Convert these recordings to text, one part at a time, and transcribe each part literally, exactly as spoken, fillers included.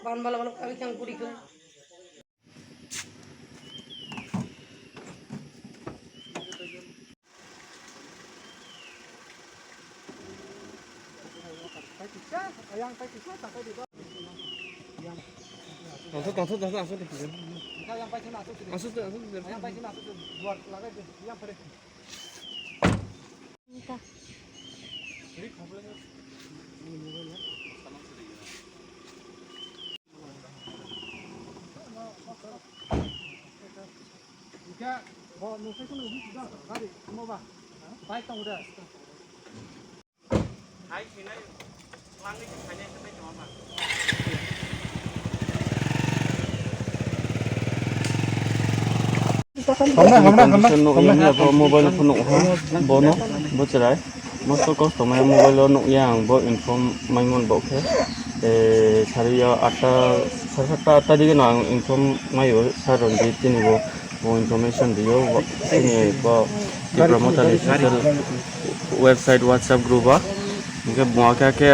Ban bala bala kami kang kuri kang. Tongthok, tongthok, tongthok, aswk de. Aswk de, aswk de. Hamna, hamna, hamna, condition nukya hamna. Bo mobile phone nukha, bono, bo chwrai. Mosto kosto maya mobile o nukya ang bo inform maimon bo khe. Eh, sariya atta, sari satta atta dige no ang inform maio, sir Ranjit tini bo, bo information dio, bo tini bo Tipra Motha ni social website WhatsApp group o. Hingke bo khe, khe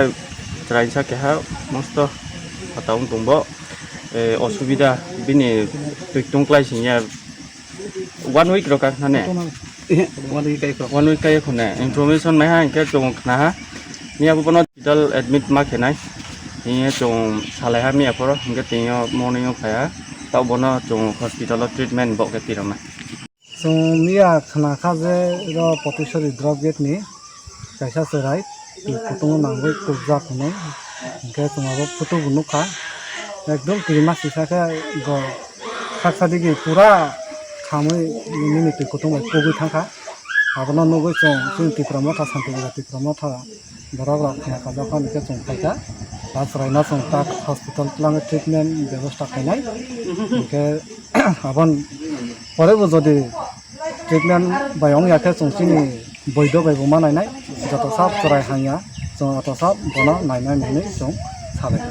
chwraisa keha mosto phatang tongbo. Eh, osubida bini twi tong klai singya. One week rok kha ne? One week kai kho. One week kai kho ne? Information mai ha hingke chwng khna ha. Miya bo bono hospital admit ma khenai. Hiye chwng salai ha miya phoro hingke tini o morning o phai ha. Tao bono chwng hospital o treatment bo khe tirok na. Chwng miya khna kha je ro Potisori drop gate ni kaisa chwrai twi kutung o nangwi tukjak hinwi. Hingke chwng abo photo bo nukha. Ekdom kirima sisa khe bo khaksa digi pura khamwi nini twi kutung bai kugwi thangkha. Abono nugwi chwng chini Tipra Motha, Santi Bazaar Tipra Motha borok rok khna kajak phano khe chwng phaikha. Ta chwraino chwng tak hospital twlangwi treatment bebosta khainai. Hingke aboni pore bo jodi treatment bai wng ya khe chwng chini boido bai bo ma nainai, joto sa chwrai hangya, chwng joto sa bono nainai hinwi chwng salai.